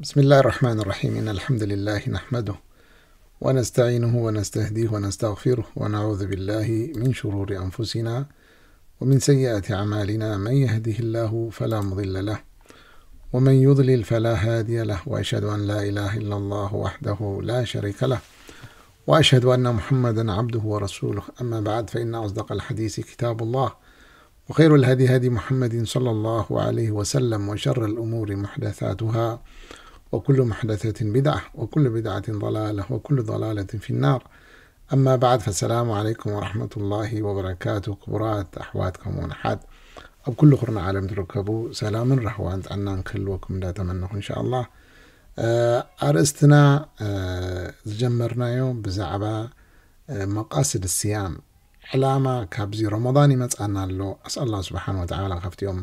بسم الله الرحمن الرحيم. إن الحمد لله نحمده ونستعينه ونستهديه ونستغفره، ونعوذ بالله من شرور أنفسنا ومن سيئات أعمالنا. من يهده الله فلا مضل له، ومن يضلل فلا هادي له، وأشهد أن لا إله إلا الله وحده لا شريك له، وأشهد أن محمدا عبده ورسوله. أما بعد، فإن أصدق الحديث كتاب الله، وخير الهدي هدي محمد صلى الله عليه وسلم، وشر الأمور محدثاتها، وكل محدثة بدعة، وكل بدعة ضلالة، وكل ضلالة في النار. أما بعد، فالسلام عليكم ورحمة الله وبركاته. ክቡራት ኣሕዋት ከምኡውን ኣሓት ኣብ ኩሉ ኩርናዕ ዓለም ትርከቡ፣ ሰላምን ራህዋን ጥዕናን ክህልወኩም እንዳተመነኹ፣ እንሻኣላህ፣ እ፣ ኣርእስትና፣ እ፣ ዝጀመርናዮ ብዛዕባ፣ እ፣ መቃስድ ስያም፣ ዕላማ ካብዚ ረመዳን ይመጽኣና ኣሎ። ኣስኣል ኣላህ ስብሓን ወተዓላ ካብቲኦም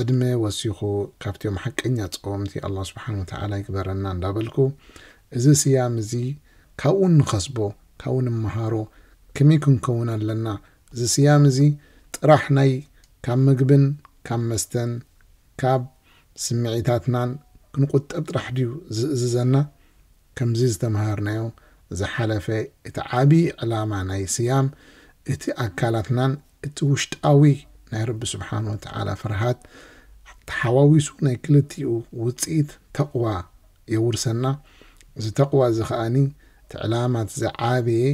ዕድመ ወሲኹ ካብቲኦም ሓቀኛ ጸወምቲ ኣላህ ስብሓን ወተዓላ ይግበረና እንዳበልኩ፣ እዚ ስያም እዚ ካብኡ ንኸስቦ፣ ካብኡ ንመሃሮ፣ ከመይ ክንከውን ኣለና? እዚ ስያም እዚ ጥራሕ ናይ ካብ ምግብን ካብ መስተን ካብ ስምዒታትናን ክንቁጠብ ጥራሕ ድዩ ዝእዝዘና? ከምዚ ዝተምሃርናዮ ዝሓለፈ እቲ ዓብዪ ዕላማ ናይ ስያም እቲ ኣካላትናን እቲ ውሽጣዊ ናይ ረቢ ስብሓን ወተዓላ ፍርሃት ተሓዋዊሱ ናይ ክልቲኡ ውፅኢት ተቕዋ የውርሰና። እዚ ተቕዋ እዚ ከኣኒ እቲ ዕላማ እቲ ዝዓበየ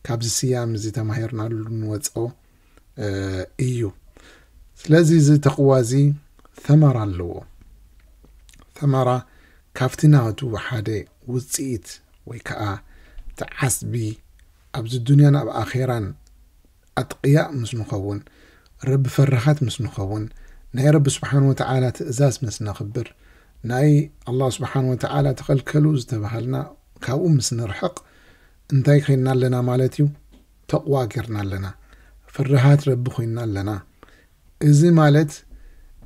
ካብዚ ስያም እዚ ተማሂርናሉ ንወፅኦ፣ እ፣ እዩ። ስለዚ እዚ ተቕዋ እዚ ተመራ ኣለዎ። ተመራ ካብቲ ናቱ ሓደ ውፅኢት ወይ ከዓ እቲ ዓስቢ ኣብዚ ዱንያን ኣብ ኣኼራን ኣትቅያእ ምስ ንኸውን፣ ረቢ ፈራኻት ምስ ንኸውን፣ ናይ ረቢ ስብሓን ወተዓላ ትእዛዝ ምስ ነኽብር፣ ናይ ኣላህ ስብሓን ወተዓላ ተኸልከሉ ዝተባሃልና ካብኡ ምስ ንርሕቕ፣ እንታይ ኮይንና ኣለና ማለት እዩ? ተቕዋ ጌርና ኣለና። ፍርሃት ረቢ ኮይንና ኣለና። እዚ ማለት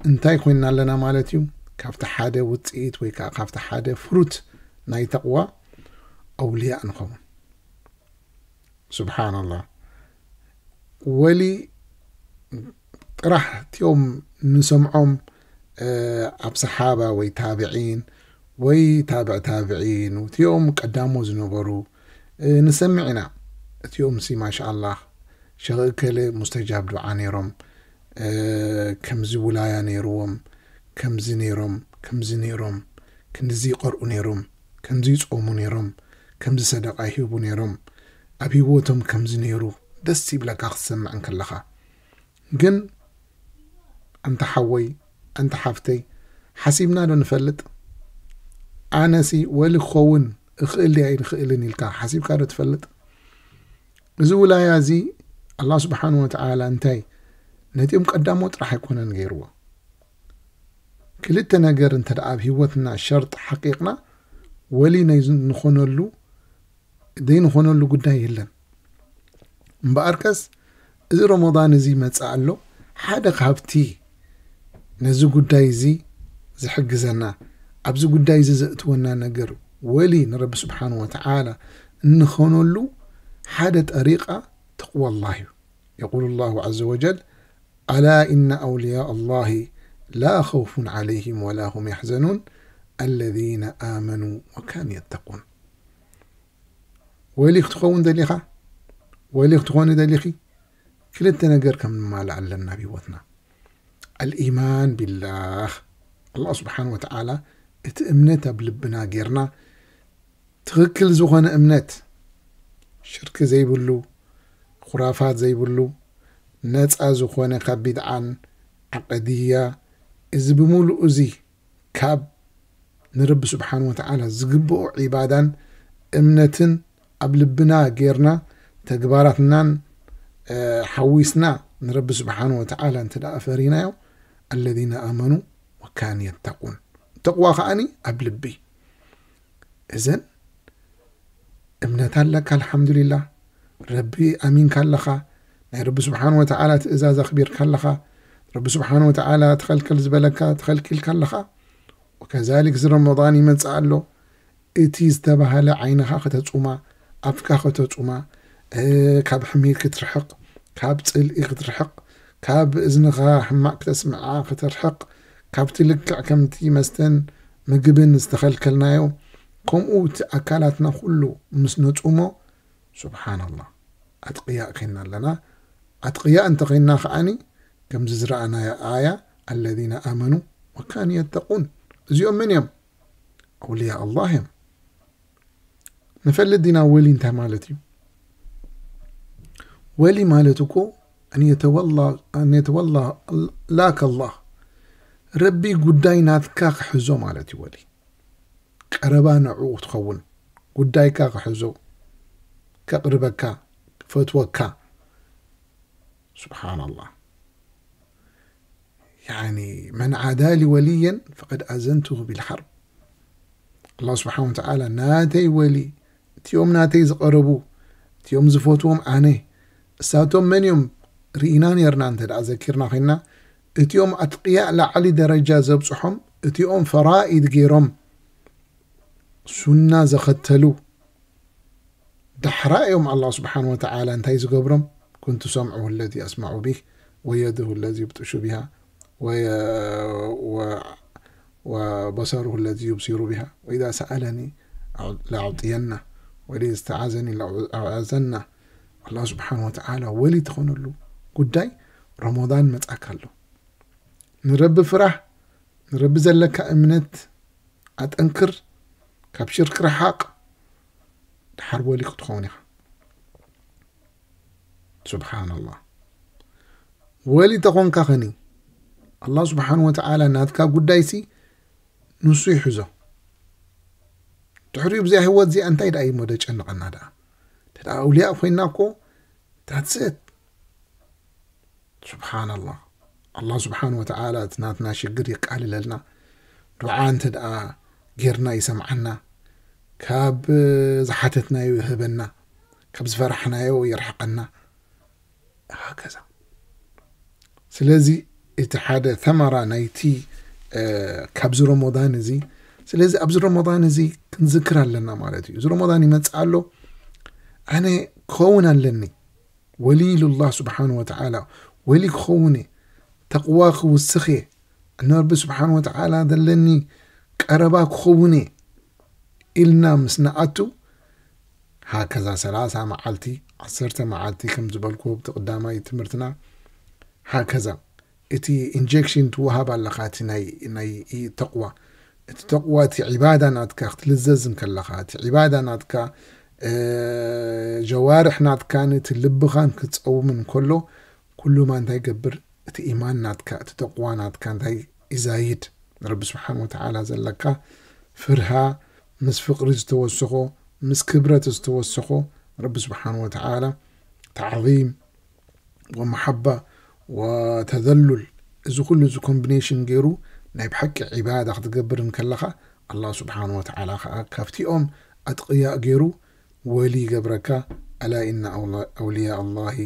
እንታይ ኮይንና ኣለና ማለት እዩ? ካብቲ ሓደ ውፅኢት ወይ ከዓ ካብቲ ሓደ ፍሩት ናይ ተቕዋ ኣውልያእ ንኸውን። ስብሓንላህ። ወሊ ጥራሕ እቲኦም ንሰምዖም፣ እ፣ ኣብ ሰሓባ ወይ ታብዒን ወይ ታብዕ ታብዒን፣ እቲኦም ቀዳሞ ዝነበሩ፣ እ፣ ንሰምዕ ኢና። እቲኦም ሲ ማሻኣላህ ሸኽ እከለ ሙስተጃብ ዱዓ ነይሮም፣ እ፣ ከምዚ ውላያ ነይርዎም፣ ከምዚ ነይሮም፣ ከምዚ ነይሮም፣ ክንድዚ ይቐርኡ ነይሮም፣ ከምዚ ይጾሙ ነይሮም፣ ከምዚ ሰደቃ ይህቡ ነይሮም፣ ኣብ ህይወቶም ከምዚ ነይሩ፣ ደስ ይብለካ ክትሰምዕ እንከለኻ። ግን ኣንታ ሓወይ፣ ኣንታ ሓፍተይ፣ ሓሲብና ዶ ንፈልጥ? ኣነሲ ወሊ ክኸውን እኽእል ድየ ኣይንኽእልን ኢልካ ሓሲብካ ዶ ትፈልጥ? እዚ ውላያ እዚ ኣላህ ስብሓን ወተዓላ እንታይ ነቲኦም ቀዳሞ ጥራሕ ኣይኮነን ገይርዎ። ክልተ ነገር እንተ ደኣ ኣብ ህይወትና ሸርጥ ሓቂቕና፣ ወሊ ናይ ንኾነሉ፣ ዘይንኾነሉ ጉዳይ የለን። እምበኣርከስ፣ እዚ ረመዳን እዚ ይመጽእ ኣሎ። ሓደ ካብቲ ነዚ ጉዳይ እዚ ዝሕግዘና፣ ኣብዚ ጉዳይ እዚ ዘእትወና ነገር፣ ወሊ ንረቢ ስብሓን ወተዓላ እንኾነሉ ሓደ ጠሪቃ ተቕዋ ኣላህ እዩ። የቁሉ ላሁ ዐዘ ወጀል፣ ኣላ ኢነ ኣውልያ ኣላሂ ላ ኸውፉን ዐለይሂም ወላ ሁም ያሕዘኑን፣ ኣለዚነ ኣመኑ ወካኑ የተቁን። ወሊ ክትኸውን ደሊኻ? ወሊ ክትኾኒ ደሊኺ? ክልተ ነገር ከም ንማልእ ኣለና ኣብ ህይወትና። ኣልኢማን ቢላህ፣ ኣላህ ስብሓን ወተዓላ እቲ እምነት ኣብ ልብና ጌርና፣ ትኽክል ዝኾነ እምነት፣ ሽርክ ዘይብሉ፣ ኹራፋት ዘይብሉ፣ ነፃ ዝኾነ ካብ ቢድዓን ዓቀድያ፣ እዚ ብምሉኡ እዚ ካብ ንረቢ ስብሓን ወተዓላ ዝግብኦ ዒባዳን እምነትን ኣብ ልብና ጌርና፣ ተግባራትናን፣ እ፣ ሓዊስና ንረቢ ስብሓን ወተዓላ እንተ ደኣ ፈሪናዮ፣ ኣለዚነ ኣመኑ ወካኑ የተቁን። ተቕዋ ከኣኒ ኣብ ልቢ። እዘን እምነት ኣለካ፣ ኣልሓምዱሊላህ። ረቢ ኣሚንካ ኣለኻ። ናይ ረቢ ስብሓን ወተዓላ ትእዛዝ ኣኽቢርካ ኣለኻ። ረቢ ስብሓን ወተዓላ ተኸልከል ዝበለካ ተኸልኪልካ ኣለኻ። ወከዛሊክ እዚ ረመዳን ይመጽእ ኣሎ። እቲ ዝተባህለ ዓይንኻ ከተጹማ፣ ኣፍካ ከተጹማ፣ እ፣ ካብ ሕሜት ክትርሕቕ፣ ካብ ጽልኢ ክትርሕቕ፣ ካብ እዝንኻ ሕማቕ ክተስምዓ ክትርሕቕ፣ ካብቲ ልክዕ ከምቲ መስተን ምግብን ዝተኸልከልናዮ፣ ከምኡ እቲ ኣካላትና ኩሉ ምስ ነጹሞ፣ ሱብሓነላህ፣ ኣትቅያእ ኮይና ኣለና። ኣትቅያእ እንተኾይንና ከዓኒ፣ ከምዚ ዝረኣናዮ ኣያ፣ الذين آمنوا وكانوا يتقون። እዚኦም መን እዮም? ኣውልያ ኣላህ እዮም። ንፈልጥ ዲና ወሊ እንታይ ማለት እዩ? ወሊ ማለት እኮ ኣን የተወላ፣ ኣን የተወላ ላከ ኣላህ፣ ረቢ ጉዳይ ናትካ ክሕዞ ማለት እዩ። ወሊ ቀረባ ንዕኡ ክትኸውን፣ ጉዳይካ ክሕዞ፣ ከቕርበካ፣ ክፈትወካ። ሱብሓነላህ። ያኒ መን ዓዳ ሊ ወልየን ፈቀድ ኣዘንቱሁ ቢልሓርብ። ኣላህ ስብሓን ወተዓላ ናተይ ወሊ፣ እቲኦም ናተይ ዝቐረቡ፣ እቲኦም ዝፈትዎም ኣነ። እሳቶም መን እዮም? ርኢና ነርና፣ እንተ ደኣ ዘኪርና ኮይንና፣ እቲኦም ኣትቅያእ ላዕሊ ደረጃ ዘብጽሖም፣ እቲኦም ፈራኢድ ገይሮም ሱና ዘኸተሉ፣ ዳሕራ እዮም ኣላህ ስብሓን ወተዓላ እንታይ ዝገብሮም? ኩንቱ ሰምዑሁ ለዚ ኣስማዑ ቢህ ወየዱሁ ለዚ ይብጥሹ ቢሃ ወ-፣ ወ-፣ ወበሰሩሁ ለዚ ዩብሲሩ ቢሃ ወኢዛ ሰኣለኒ ለኣዕጥየና ወኢዛ እስተዓዘኒ ለኣዕዘና። ኣላህ ስብሓን ወተዓላ ወሊ ትኾነሉ ጉዳይ ረመዳን መጻካ ኣሎ። ንረቢ ፍራህ፣ ንረቢ ዘለካ እምነት ኣጠንክር፣ ካብ ሽርክ ርሓቕ፣ ድሓር ወሊ ክትኸውን ኢኻ። ሱብሓነላህ። ወሊ ተኾንካ ኸኒ፣ ኣላህ ስብሓን ወተዓላ ናትካ ጉዳይሲ ንሱ ይሕዞ። ድሕሪኡ ብዚኣ ህይወት እዚኣ እንታይ ደኣ እዩ እሞ ደጨንቐና ደኣ? እንተ ደኣ ኣውልያእ ኮይንና እኮ፣ that's it። ሱብሓነላህ። ኣላህ ስብሓን ወተዓላ እቲ ናትና ሽግር የቃልለልና። ዱዓ እንተ ደኣ ጌርና ይሰምዓና። ካብ ዝሓተትናዮ ይህበና። ካብ ዝፈራሕናዮ የርሕቐና። ሃከዛ። ስለዚ እቲ ሓደ ተመራ ናይቲ፣ እ፣ ካብዚ ረመዳን እዚ፣ ስለዚ ኣብዚ ረመዳን እዚ ክንዝክር ኣለና ማለት እዩ። እዚ ረመዳን ይመጽእ ኣሎ። ኣነ ክኸውን ኣለኒ። ወሊ ኢሉ ኣላህ ስብሓን ወተዓላ፣ ወሊ ክኸውን እየ፣ ተቕዋ ክውስኽ እየ፣ ንረቢ ስብሓን ወተዓላ ዘለኒ ቀረባ ክኸውን እየ ኢልና ምስ ንኣቱ፣ ሃከዛ ሰላሳ መዓልቲ፣ ዓሰርተ መዓልቲ ከም ዝበልኩዎ ኣብቲ ቀዳማይ ትምህርትና፣ ሃከዛ እቲ ኢንጀክሽን ትወሃብ ኣለኻ፣ እቲ ናይ፣ ናይ ተቕዋ፣ እቲ ተቕዋ፣ እቲ ዒባዳ ናትካ ክትልዘዝ እንከለኻ፣ እቲ ዒባዳ ናትካ፣ እ፣ ጀዋርሕ ናትካን እቲ ልብኻን ክጸውም እንከሎ፣ ኩሉማ እንታይ ይገብር? እቲ ኢማን ናትካ፣ እቲ ተቕዋ ናትካ እንታይ ይዛይድ? ንረቢ ስብሓን ወተዓላ ዘለካ ፍርሃ ምስ ፍቕሪ ዝተወሰኾ፣ ምስ ክብረት ዝተወሰኾ፣ ረቢ ስብሓን ወተዓላ ተዕዚም ወመሓባ ወተዘሉል፣ እዚ ኩሉ እዚ ኮምቢኔሽን ገይሩ ናይ ብሓቂ ዒባዳ ክትገብር እንከለኻ፣ ኣላህ ስብሓን ወተዓላ ኸዓ ካብቲኦም ኣትቕያእ ገይሩ ወሊ ይገብረካ። ኣላ ኢነ ኣውላ-፣ ኣውልያ ኣላሂ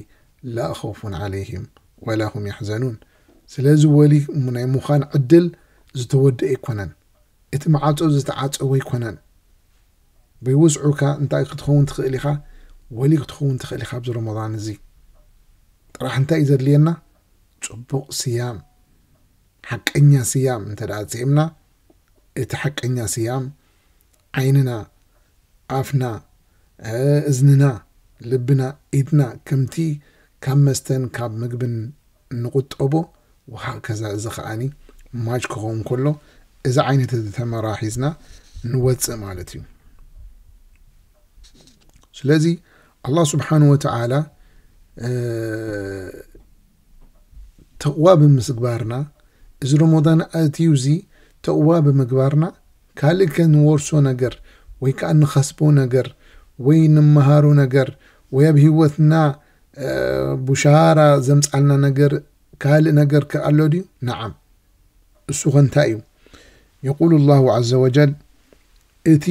ላ ኸውፉን ዓለይሂም ወላ ሁም ያሕዘኑን። ስለዚ ወሊ ናይ ምዃን ዕድል ዝተወደአ ኣይኮነን። እቲ መዓጾ ዝተዓጸወ ኣይኮነን። ብውስዑካ እንታይ ክትኸውን ትኽእል ኢኻ? ወሊ ክትኸውን ትኽእል ኢኻ ኣብዚ ረመዳን እዚ። ጥራሕ እንታይ እዩ ዘድልየና? ጽቡቕ ስያም፣ ሓቀኛ ስያም እንተ ደኣ ጽኢምና፣ እቲ ሓቀኛ ስያም ዓይንና፣ ኣፍና፣ እ፣ እዝንና፣ ልብና፣ ኢድና፣ ከምቲ ካብ መስተን ካብ ምግብን እንቑጠቦ፣ ወሃከዛ እዚ ከኣኒ ማች ክኸውን ከሎ፣ እዚ ዓይነት እዚ ተመራ ሒዝና ንወጽእ ማለት እዩ። ስለዚ ኣላህ ስብሓን ወተዓላ፣ እ፣ ተቕዋ ብምስግባርና፣ እዚ ረመዳን ኣትዩ እዚ ተቕዋ ብምግባርና፣ ካልእ ከንወርሶ ነገር ወይ ከኣ ንኸስቦ ነገር ወይ ንመሃሮ ነገር ወይ ኣብ ህይወትና፣ እ፣ ቡሻራ ዘምጻልና ነገር ካልእ ነገር ከ ኣሎ ድዩ? ነዓም። እሱ ኸ እንታይ እዩ? የቁሉ ላሁ ዐዘ ወጀል፣ እቲ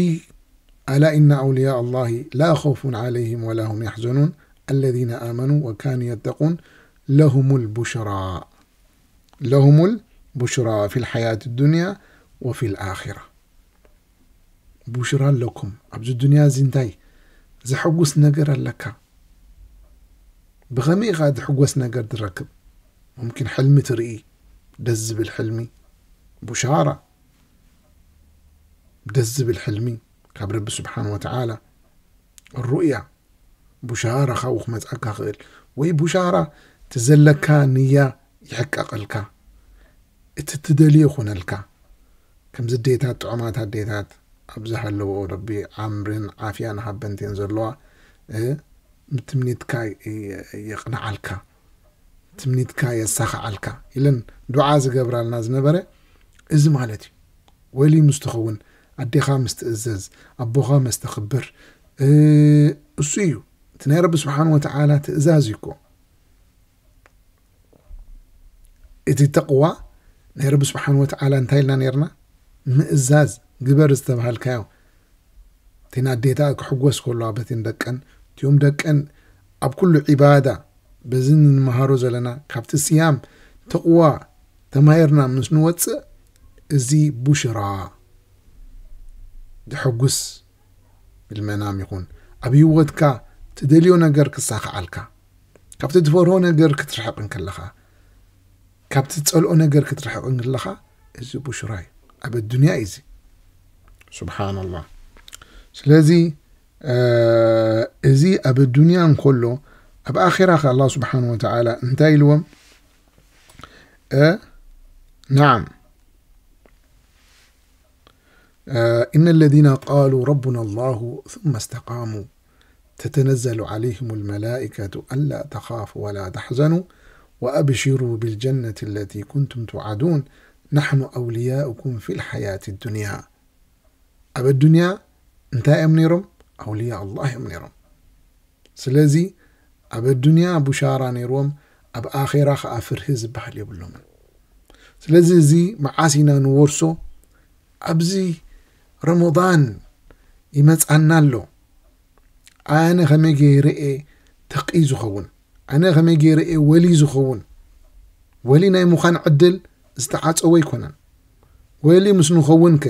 ኣላ ኢነ ኣውልያ ኣላሂ ላ ኸውፉን ዐለይሂም ወላ ሁም ያሕዘኑን አለዚነ አመኑ ወካኑ የተቁን ለሁሙል ቡሽራ፣ ለሁሙል ቡሽራ ፊል ሐያት ዱንያ ወፊል ኣኺራ። ቡሽራ ኣለኩም። ኣብዚ ዱንያ እዚ እንታይ ዘሐጉስ ነገር ኣለካ? ብኸመይ ኢኻ ዝሕጎስ ነገር ትረክብ? ሙምኪን ሕልሚ ትርኢ፣ ደስ ዝብል ሕልሚ፣ ቡሻራ። ደስ ዝብል ሕልሚ ካብ ረቢ ስብሓን ወተዓላ፣ ሩእያ፣ ቡሻራ ካብኡ ክመጽኣካ ክእል፣ ወይ ቡሻራ፣ እቲ ዘለካ ንያ ይሕቀቐልካ፣ እቲ ትደልዮ ይኹነልካ። ከምዚ ኣዴታት፣ ጥዑማት ኣዴታት ኣብዚ ሃለዎ፣ ረቢ ዓምርን ዓፍያን ሃበንቴን ዘለዋ፣ እ፣ ትምኒትካ ይ-፣ የቕንዓልካ፣ ትምኒትካ የሳኽዓልካ ኢለን ዱዓ ዝገብራልና ዝነበረ እዚ ማለት እዩ። ወሊ ምስ ትኸውን፣ ኣዴኻ ምስ ትእዘዝ፣ ኣቦኻ ምስ ተኽብር፣ እ፣ እሱ እዩ። እቲ ናይ ረቢ ስብሓን ወተዓላ ትእዛዝ እዩ እኮ። እቲ ተቕዋ ናይ ረቢ ስብሓን ወተዓላ እንታይ ኢልና ነይርና? ምእዛዝ፣ ግበር ዝተባሃልካዮ። እተን ኣዴታት ክሕጎስ ከለዋ በተን ደቀን፣ እቲኦም ደቀን ኣብ ኩሉ ዒባዳ፣ በዚ ንመሃሮ ዘለና፣ ካብቲ ስያም ተቕዋ ተማሂርና ምስ ንወጽእ፣ እዚ ቡሽራ፣ ዘሐጉስ ብልመናም ይኹን፣ ኣብ ህይወትካ ትደልዮ ነገር ክሳኽዓልካ፣ ካብቲ ትፈርሆ ነገር ክትርሕቕ እንከለኻ፣ ካብቲ ትጸልኦ ነገር ክትርሕቕ እንከለኻ፣ እዚ ቡሽራ እዩ። ኣብ ኣዱንያ እዩ እዚ። ሱብሓነላህ። ስለዚ፣ እ፣ እዚ ኣብ ኣዱንያ እንከሎ፣ ኣብ ኣኼራ ከ ኣላህ ስብሓን ወተዓላ እንታይ ኢልዎም? እ፣ ናዓም። እ፣ إن الذين قالوا ربنا الله ثم استقاموا تتنزل عليهم الملائكة ألا تخافوا ولا تحزنوا وأبشروا بالجنة التي كنتم توعدون نحن أولياؤكم في الحياة الدنيا። ኣብ ኣዱንያ እንታይ እዮም ነይሮም? ኣውልያ ኣላህ እዮም ነይሮም። ስለዚ ኣብ ኣዱንያ ቡሻራ ነይርዎም፣ ኣብ ኣኼራ ኸዓ ፍርሂ ዝበሃል የብሎምን። ስለዚ እዚ መዓስ ኢና ንወርሶ? ኣብዚ ረመዳን ይመጽኣና ኣሎ። ኣነ ከመይ ገይረ እየ ተቒ ዝኸውን? ኣነ ከመይ ገይረ እየ ወሊ ዝኸውን? ወሊ ናይ ምዃን ዕድል ዝተዓጸወ ኣይኮነን። ወሊ ምስ ንኸውን ከ፣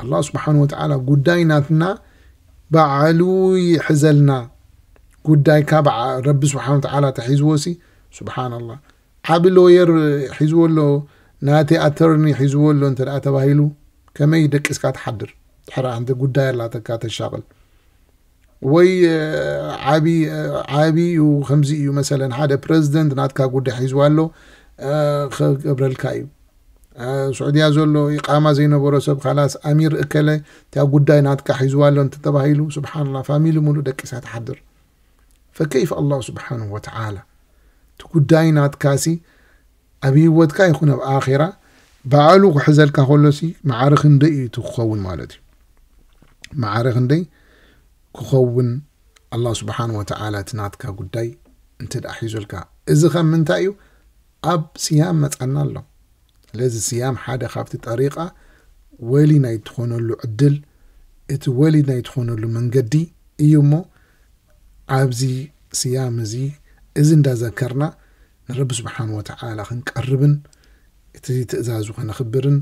ኣላህ ስብሓን ወተዓላ ጉዳይ ናትና ባዕሉ ይሕዘልና። ጉዳይካ በዓ-፣ ረቢ ስብሓን ወተዓላ ተሒዝዎ ሲ፣ ስብሓንላህ። ዓቢ ሎየር ሒዝዎ ኣሎ፣ ናተይ ኣተርኒ ሒዝዎ ኣሎ እንተ ደኣ ተባሂሉ፣ ከመይ ደቂስካ ትሓድር? ድሕራ እንተ ጉዳይ ኣላተካ ተሻቕል። ወይ፣ እ፣ ዓቢ፣ እ፣ ዓቢ እዩ፣ ከምዚ እዩ። መሰለን፣ ሓደ ፕረዚደንት ናትካ ጉዳይ ሒዝዋ ኣሎ፣ እ፣ ክገብረልካ እዩ። እ፣ ስዑድያ ዘሎ ኢቃማ ዘይነበሮ ሰብ፣ ካላስ፣ ኣሚር እከለ፣ እታ ጉዳይ ናትካ ሒዝዋ ኣሎ እንተተባሂሉ፣ ስብሓንላህ፣ ፋሚሊ ሙሉእ ደቂሳ ትሓድር። ፈከይፈ ኣላህ ስብሓንሁ ወተዓላ፣ እቲ ጉዳይ ናትካሲ፣ ኣብ ህይወትካ ይኹን ኣብ ኣኼራ፣ ባዕሉ ክሕዘልካ ከሎሲ፣ ማዕረ ክንደይ እዩ እቲ ክኸውን ማለት እዩ? ማዕረ ክንደይ ክኸውን፣ ኣላህ ስብሓን ወተዓላ እቲ ናትካ ጉዳይ እንተ ደኣ ሒዙልካ። እዚ ኸም ምንታይ እዩ? ኣብ ስያም መጻና ኣሎ። ስለዚ ስያም ሓደ ካብቲ ጠሪቃ ወሊ ናይ ትኾነሉ ዕድል፣ እቲ ወሊ ናይ ትኾነሉ መንገዲ እዩ እሞ፣ ኣብዚ ስያም እዚ፣ እዚ እንዳዘከርና ንረቢ ስብሓን ወተዓላ ክንቀርብን፣ እቲ ትእዛዙ ከነኽብርን፣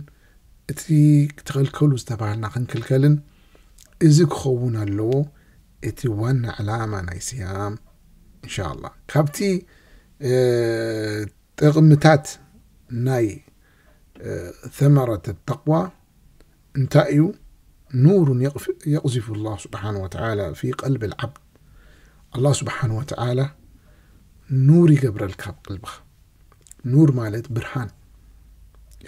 እቲ ተኸልከሉ ዝተባህልና ክንክልከልን፣ እዚ ክኸውን ኣለዎ እቲ ዋና ዕላማ ናይ ስያም። እንሻ ኣላህ፣ ካብቲ፣ እ፣ ጥቕምታት ናይ፣ እ፣ ثمرة التقوى እንታይ እዩ? نور يقف-، يقذف الله سبحانه وتعالى في قلب العبد። ኣላህ ስብሓን ወተዓላ ኑር ይገብረልካ ኣብ ቀልብኻ። ኑር ማለት ብርሃን።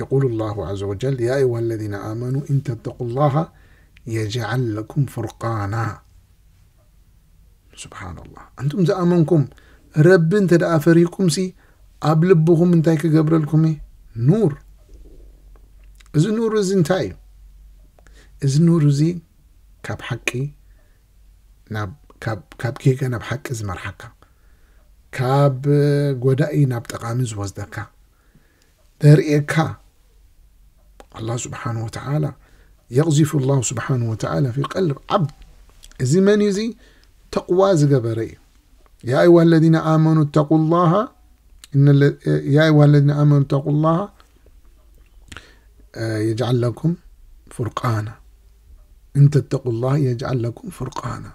يقول الله عز وجل: يا أيها الذين آمنوا إن تتقوا الله يجعل لكم فرقانا. ስብሓንላህ። ኣንቱም ዝኣመንኩም፣ ረቢ እንተ ደኣ ፈሪህኩምሲ፣ ኣብ ልብኹም እንታይ ክገብረልኩም እዩ? ኑር። እዚ ኑር እዚ እንታይ እዩ? እዚ ኑር እዚ ካብ ሓቂ ናብ፣ ካብ፣ ካብ ጌጋ ናብ ሓቂ ዝመርሓካ፣ ካብ ጎዳኢ ናብ ጠቓሚ ዝወስደካ፣ ዘርእየካ ኣላህ ስብሓን ወተዓላ፣ يقذف الله سبحانه وتعالى في قلب عبد። እዚ መን እዩ? እዚ ተቕዋ ዝገበረ እዩ። يا أيها الذين آمنوا اتقوا الله، إن ال-، يا أيها الذين آمنوا اتقوا الله، እ፣ يجعل لكم فرقانا. إن تتقوا الله يجعل لكم فرقانا.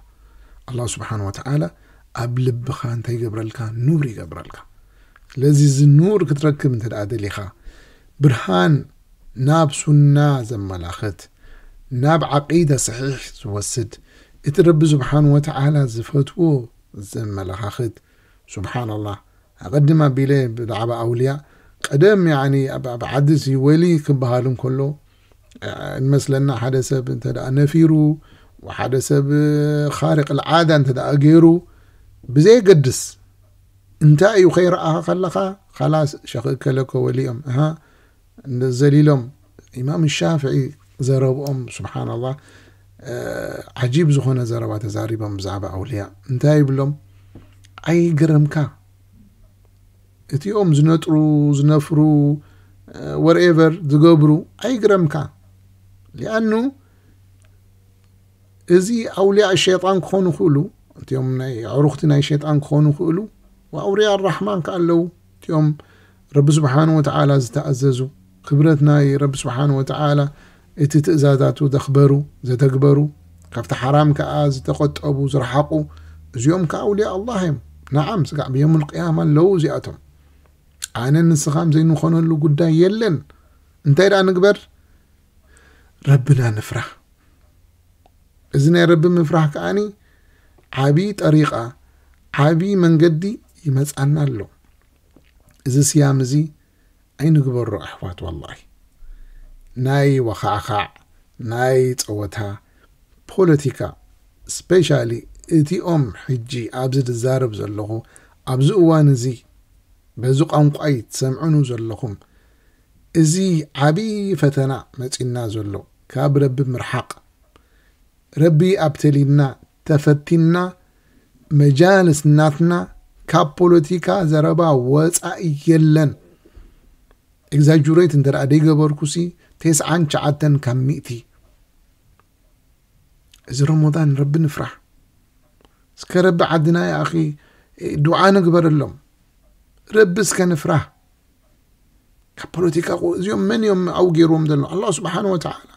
ኣላህ ስብሓን ወተዓላ ኣብ ልብኻ እንታይ ይገብረልካ? ኑር ይገብረልካ። ስለዚ እዚ ኑር ክትረክብ እንተ ደኣ ደሊኻ፣ ብርሃን ናብ ሱና ዘመላኽት፣ ናብ ዓቂዳ ሰሒሕ ዝወስድ፣ እቲ ረቢ ስብሓን ወተዓላ ዝፈትዎ ዘመለኻኽት። ስብሓንላህ፣ ኣቐድም ኣቢለ ብዛዕባ ኣውልያ ቀደም ያኒ ኣብ ዓዲ እዚ ወሊ ክበሃል እንከሎ እንመስለና፣ ሓደ ሰብ እንተ ደኣ ነፊሩ፣ ሓደ ሰብ ኻሪቕ ልዓዳ እንተ ደኣ ገይሩ፣ ብዘየገድስ እንታይ እዩ ከይረኣኻ ከለኻ፣ ኻላስ ሸኽ እከለኮ ወሊኦም እሃ ዘሊሎም። ኢማም ሻፍዒ ዘረብኦም ስብሓንላህ፣ ዓጂብ ዝኾነ ዘረባ ተዛሪቦም ብዛዕባ ኣውልያ። እንታይ ይብሎም? ኣይግረምካ፣ እቲኦም ዝነጥሩ፣ ዝነፍሩ፣ ወርኤቨር ዝገብሩ ኣይግረምካ። ሊኣኑ እዚ ኣውልያ ሸይጣን ክኾኑ ይኽእሉ፣ እቲኦም ናይ ኣዕሩኽቲ ናይ ሸይጣን ክኾኑ ይኽእሉ፣ ወኣውልያ ኣራሕማን ከኣ ኣለዉ፣ እቲኦም ረቢ ስብሓን ወተዓላ ዝተኣዘዙ፣ ክብረት ናይ ረቢ ስብሓን ወተዓላ እቲ ትእዛዛቱ ዘኽበሩ፣ ዘተግበሩ፣ ካብቲ ሓራም ከኣ ዝተቐጠቡ፣ ዝረሓቑ፣ እዚኦም ከኣ ኣውልያ ኣላህ እዮም። ነዓም፣ ስጋዕ ብየሙል ቅያማ ኣለዉ እዚኣቶም። ኣነን ንስኻም ዘይንኾነሉ ጉዳይ የለን። እንታይ ደኣ ንግበር? ረብና ንፍራህ። እዚ ናይ ረቢ ምፍራህ ከኣኒ ዓቢ ጠሪቃ፣ ዓቢ መንገዲ ይመጻና ኣሎ። እዚ ስያም እዚ ኣይንግበሮ ኣሕዋት፣ ወላሂ። ናይ ወኻዕኻዕ፣ ናይ ጸወታ፣ ፖለቲካ፣ ስፔሻሊ እቲኦም ሕጂ ኣብዚ ዝዛረብ ዘለኹ፣ ኣብዚ እዋን እዚ በዚ ቋንቋይ ትሰምዑኑ ዘለኹም፣ እዚ ዓቢ ፈተና መጺና ዘሎ፣ ካብ ረቢ ምርሓቕ። ረቢ ኣብተሊና፣ ተፈቲና፣ መጃልስ ናትና ካብ ፖለቲካ ዘረባ ወጻኢ የለን። ኤግዛጁሬት እንተ ደኣ ደይገበርኩሲ፣ ተስዓን ትሽዓተን ካብ ሚእቲ። እዚ ረመዳን ረቢ ንፍራሕ። እስከ ረቢ ዓድና ይኣኺ ዱዓ ንግበረሎም። ረቢ እስከ ንፍራሕ። ካብ ፖለቲካ ቁ-፣ እዚኦም መን እዮም ኣብኡ ገይርዎም ዘሎ? ኣላህ ስብሓን ወተዓላ።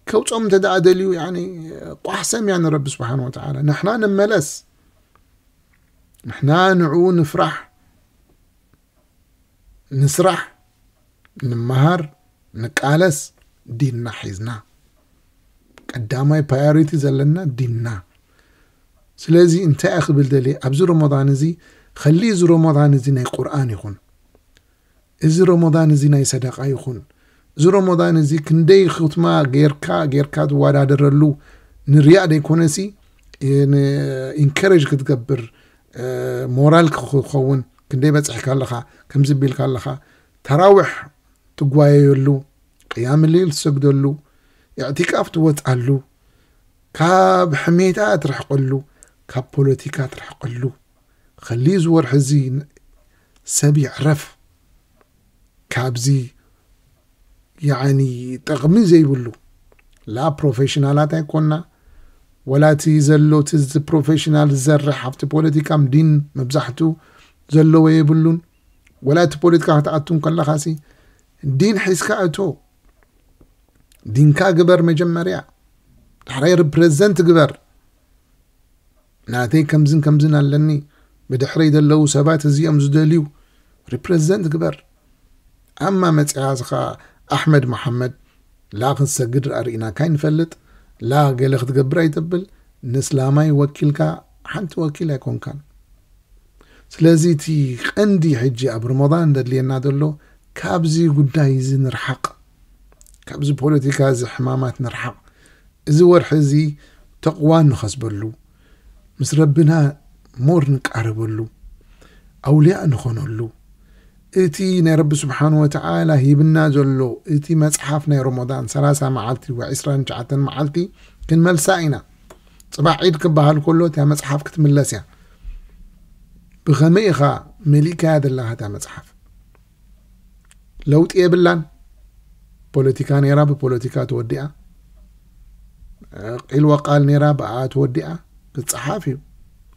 ከውጾም እንተ ደኣ ደልዩ፣ ያኒ፣ ቋሕሰም እያ ንረቢ ስብሓን ወተዓላ። ንሕና ንመለስ። ንሕና ንዕኡ ንፍራሕ። ንስራሕ፣ ንመሃር፣ ንቃለስ፣ ዲንና ሒዝና። ቀዳማይ ፕራዮሪቲ ዘለና ዲንና። ስለዚ እንታይ እየ ክብል ደልየ፣ ኣብዚ ረመዳን እዚ፣ ኸሊ እዚ ረመዳን እዚ ናይ ቁርኣን ይኹን። እዚ ረመዳን እዚ ናይ ሰደቃ ይኹን። እዚ ረመዳን እዚ ክንደይ ኹትማ ጌርካ፣ ጌርካ ትወዳደረሉ ንርያእ ደይኮነሲ፣ ን-፣ ኢንከሬጅ ክትገብር፣ እ፣ ሞራል ክኸውን፣ ክንደይ በጺሕካ ኣለኻ፣ ከምዚ ቢልካ ኣለኻ፣ ተራዊሕ ትጓየየሉ፣ ቅያም ሌል ትሰግደሉ፣ ኢዕቲካፍ ትወጽኣሉ፣ ካብ ሕሜታ ትርሕቀሉ፣ ካብ ፖለቲካ ትርሕቀሉ። ኸሊ እዚ ወርሒ እዚ ሰብ ይዕረፍ ካብዚ፣ ያዕኒ፣ ጥቕሚ ዘይብሉ፣ ላ ፕሮፌሽናላት ኣይኮና፣ ወላ እቲ ዘሎ እቲ ፕሮፌሽናል ዝሰርሕ ኣብቲ ፖለቲካ ዲን መብዛሕቱ ዘለዎ የብሉን። ወላ እቲ ፖለቲካ ክትኣቱ እንከለኻሲ ዲን ሒዝካ እቶ፣ ዲንካ ግበር መጀመርያ፣ ዳሕራይ ሪፕሬዘንት ግበር። ናተይ ከምዝን ከምዝን ኣለኒ፣ ብድሕረይ ዘለዉ ሰባት እዚኦም ዝደልዩ ሪፕሬዘንት ግበር። ኣማ መጺኻ ዝኻ ኣሕመድ መሓመድ ላ ክትሰግድ ርኣ ርኢናካ ኣይንፈልጥ፣ ላ ገለ ክትገብር ኣይተብል፣ ንእስላማይ ወኪልካ ሓንቲ ወኪል ኣይኮንካን። ስለዚ እቲ ቀንዲ ሕጂ ኣብ ረመዳን ዘድልየና ዘሎ ካብዚ ጉዳይ እዚ ንርሓቕ፣ ካብዚ ፖለቲካ እዚ ሕማማት ንርሓቕ። እዚ ወርሒ እዚ ተቕዋ ንኸስበሉ፣ ምስ ረብና ሞር ንቃረበሉ፣ ኣውልያእ ንኾነሉ፣ እቲ ናይ ረቢ ስብሓን ወተዓላ ሂብና ዘሎ እቲ መጽሓፍ ናይ ረመዳን ሰላሳ መዓልቲ ወይ ዕስራን ትሽዓተን መዓልቲ ክንመልሳ ኢና። ጽባሕ ዒድ ክበሃል ከሎ እታ መጽሓፍ ክትምለስ እያ። ብኸመይ ኢኻ መሊእካያ ዘለኻ እታ መጽሓፍ? ለውጢ የብላን። ፖለቲካ ነይራ፣ ብፖለቲካ ተወዲኣ። ቂል ወቃል ነይራ፣ ብኣ ተወዲኣ። ክጸሓፍ እዩ።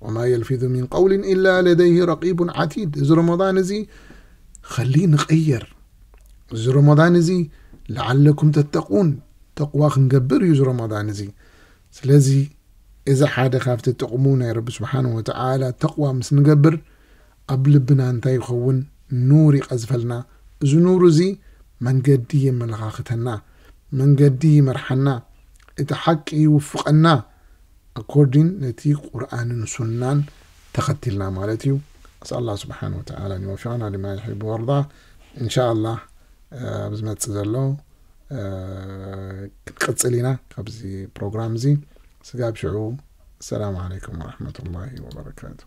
ወማ የልፊዙ ሚን ቀውሊን ኢላ ለደይሂ ረቂቡን ዓቲድ። እዚ ረመዳን እዚ ኸሊ ንቐየር። እዚ ረመዳን እዚ ለዓለኩም ተተቁን፣ ተቕዋ ክንገብር እዩ እዚ ረመዳን እዚ። ስለዚ እዚ ሓደ ካብቲ ጥቕሙ ናይ ረቢ ስብሓን ወተዓላ ተቕዋ ምስ ንገብር ኣብ ልብና እንታይ ይኸውን? ኑር ይቐዝፈልና። እዚ ኑር እዚ መንገዲ የመለኻኽተና፣ መንገዲ ይመርሓና። እቲ ሓቂ ይውፍቐና ኣኮርዲን ነቲ ቁርኣንን ሱናን ተኸቲልና ማለት እዩ። ኣስኣል ኣላህ ስብሓን ወተዓላ ን ይወፊቐና ሊማ ይሕቡ ወርዳ። እንሻ ኣላህ ኣብ ዝመፅእ ዘሎ ክንቀፅል ኢና ካብዚ ፕሮግራም እዚ። ስጋብ ሽዑ ሰላም ዓለይኩም ወረሕመቱላሂ ወበረካቱ።